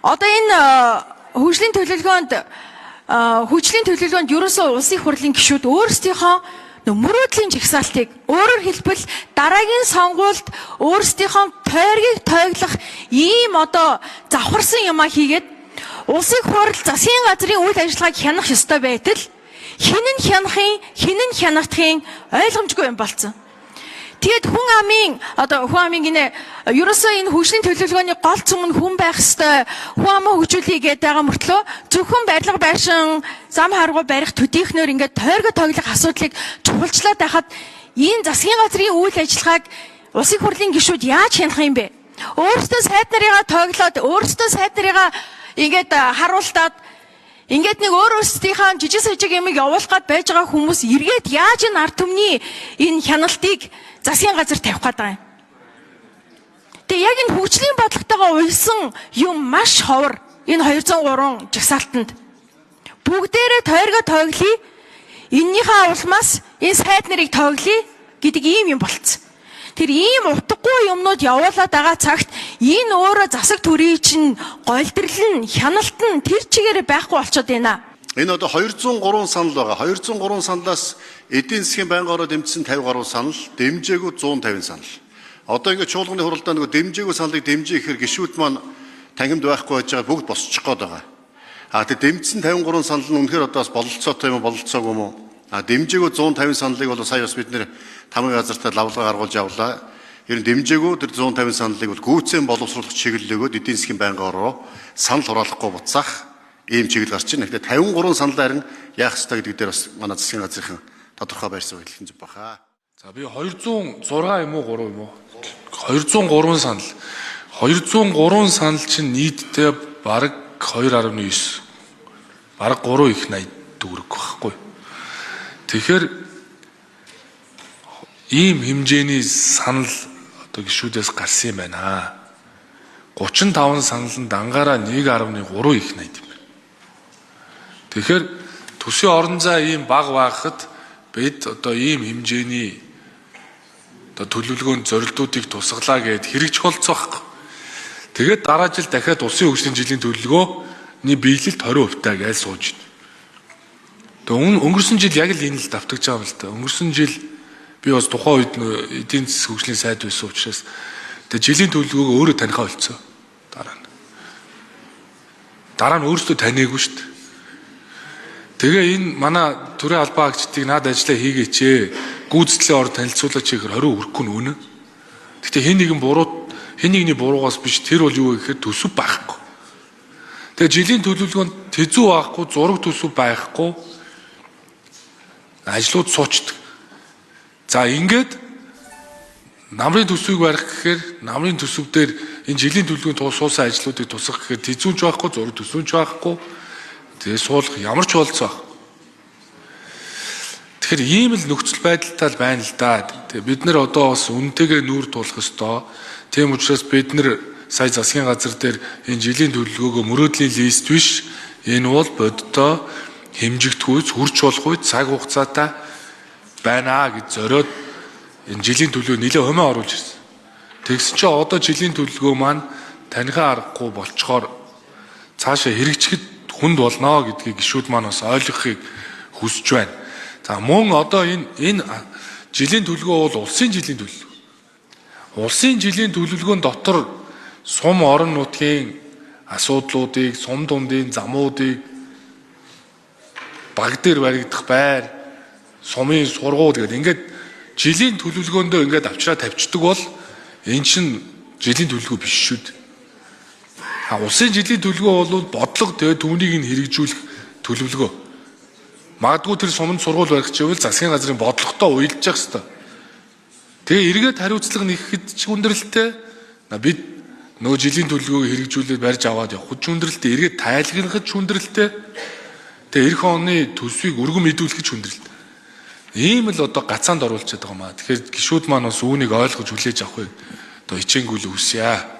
Одоо энэ хөгжлийн төлөвлөгөөнд хөгжлийн төлөвлөгөөнд ерөөсөө улсын их хурлын гишүүд өөрсдийнхөө мөрөөдлийн жагсаалтыг, өөрөөр хэлбэл, дараагийн сонгуульд өөрсдийнхөө тойргийг тойглох ийм одоо завхарсан юмаа хийгээд улсын их хурл засгийн газрын үйл ажиллагааг хянах ёстой байтал хэн нь хянахын, хэн нь хянахдахын ойлгомжгүй юм болцсон. Тэгээд хүн амын одоо хүн амын гинэ ерөөсөө энэ хөгжлийн төлөвлөгөөний гол цөм нь хүн байх ёстой, хүн амаа хөгжүүлэе гэдэг байгаа мөртлөө зөвхөн барилга байшин, зам харгуй барих төдийхнөр ингээд тойргоо тоглох асуудлыг чухалчлаад байхад энэ засгийн газрын үйл ажиллагааг улсын хурлын гишүүд яаж хянах юм бэ? Өөрсдөө сайд нарыгаа тоглоод, өөрсдөө сайд нарыгаа ингээд харуултаад, ингээд нэг өөр өөрсдийнхээ жижиг сажиг юмыг явуулах гад байж байгаа хүмүүс эргээд яаж энэ ард түмний энэ хяналтыг засгийн газар тавих гээд байгаа юм. Тэгээ яг энэ хөгжлийн бодлоготойгоо уялсан юм маш ховор энэ 203 жагсаалтанд. Бүгдээрээ тойргоо тоглоё. Эннийхээ улмаас энэ сайд нарыг тоглоё гэдэг ийм юм болцсон. Тэр ийм утгагүй юмнууд явуулаад байгаа цагт энэ өөрөө засаг төрийн чинь голдрол нь, хяналт нь тэр чигээрээ байхгүй болчиход байна. Энэ одоо 203 санал байгаа. 203 саналаас эдийн засгийн байнгын ороо дэмжсэн 50 гаруй санал, дэмжээгүй 150 санал. Одоо ингээд чуулганы хуралдаа нөгөө дэмжээгүй саналыг дэмжиж ихээр гишүүд маань танхимд байхгүй байж байгаа, бүгд босчих гээд байгаа. А тэг дэмжсэн 53 санал нь үнэхээр одоо бас бололцоотой юм уу, бололцоогүй юм уу? А дэмжээгүй 150 саналыг бол сая бас бид нэр тамгын газартаа лавлага гаргуулж авлаа. Ер нь дэмжээгүй тэр 150 саналыг бол гүйцэн боловсруулах чиглэл өгөөд эдийн засгийн байнгын ороо санал хураалахгүй буцаах ийм чиглэл гарч байна. Тэгэхээр 53 санал харин яах ёстой гэдэг дээр бас манай засгийн газрын тодорхой байр суурь хэлэх зүг баха. За, би 206 юм уу, 3 юм уу? 203 санал. 203 санал чинь нийтдээ бараг 2.9, бараг 3 их 80 төгрөг байхгүй. Тэгэхээр ийм хэмжээний санал одоо гишүүдээс гарсан юм байна. 35 санал нь дангаараа 1.3 их 80 юм байна. Тэгэхээр төсвийн орон зай ийм бага байхад бид одоо ийм хэмжээний одоо төлөвлөгөөнд зорилтуудыг тусгалаа гэд хэрэг чухалцах байхгүй. Тэгээд дараа жил дахиад улсын хөгжлийн жилийн төлөвлөгөөний биелэлт 20% таа гэж сууж байна. Тэгээ өнгөрсөн жил яг л энэ л давтагж байгаа юм л та. Өнгөрсөн жил би бас тухайн үед эдийн засгийн хөгжлийн сайд байсан учраас тэгээ жилийн төлөвлөгөөгөө өөрөө таних болцсон. Дараа нь. Дараа нь өөрсдөө таниагүй шүү дээ. Тэгээ энэ манай төрийн албан агчдыг наад ажиллаа хийгээч ээ. Гүйцэтгэлийн ор танилцуулаач гэхээр 20 хүрэхгүй нь үнэн. Гэтэ хэн нэгэн буруу, хэн нэгний буруугаас биш, тэр бол юу вэ гэхээр төсөв байхгүй. Тэгээ жилийн төлөвлөгөөнд тэзүү байхгүй, зураг төсөв байхгүй, ажлууд суучдаг. За, ингээд намрын төсвийг барих гэхээр намрын төсөв дээр энэ жилийн төлөвлөгөөнд суусан ажлуудыг тусгах гэхээр тэзүүнч байхгүй, зураг төсвөнч байхгүй. Тэгээ суулгах ямар ч болцоо байхгүй. Тэгэхээр ийм л нөхцөл байдалтай л байна л да. Тэгээ бид нар одоо бас үнэтэйгээ нүүр тулах ёстой. Тийм учраас бид нар сая засгийн газар дээр энэ жилийн төлөвлөгөөгөө мөрөөдлийн лист биш. Энэ бол боддоо хэмжигдэхүйц, хүрч болох үе цаг хугацаатай байна гэж зориод энэ жилийн төлөвлөгөө нэлээд хомоо оруулж ирсэн. Тэгсэн чинь одоо жилийн төлөвлөгөө маань танихаа аргагүй болчхоор цаашаа хэрэгжихэд хүнд болно гэдгийг гишүүд маань бас ойлгохыг хүсэж байна. За, мөн одоо энэ жилийн төлөвлөгөө бол улсын жилийн төлөвлөгөө. Улсын жилийн төлөвлөгөөн дотор сум орон нутгийн асуудлуудыг, сум дундын замуудыг, баг дээр баригдах байр, сумын сургууль гэдэг ингээд жилийн төлөвлөгөөндөө ингээд авчраа тавьчихдаг бол энэ чинь жилийн төлөвлөгөө биш шүү дээ. А улсын жилийн төлөвлөгөө бол бодлого, тэгээ түүнийг нь хэрэгжүүлэх төлөвлөгөө. Магадгүй тэр суманд сургууль барих чивэл засгийн газрын бодлоготой уялдах хэвээр. Тэгээ эргээд хариуцлага нэхэхэд ч хүндрэлтэй. Бид нөгөө жилийн төлөвлөгөөг хэрэгжүүлээд барьж аваад явах ч хүндрэлтэй, эргээд тайлгнахад ч хүндрэлтэй. Тэгээ эх оны төсвийг өргөн мэдүүлэх ч хүндрэлтэй. Ийм л одоо гацаанд оруулчихад байгаа юм аа. Тэгэхээр гишүүд маань бас үүнийг ойлгож хүлээж авахыг одоо хичээнгүйл хүсье.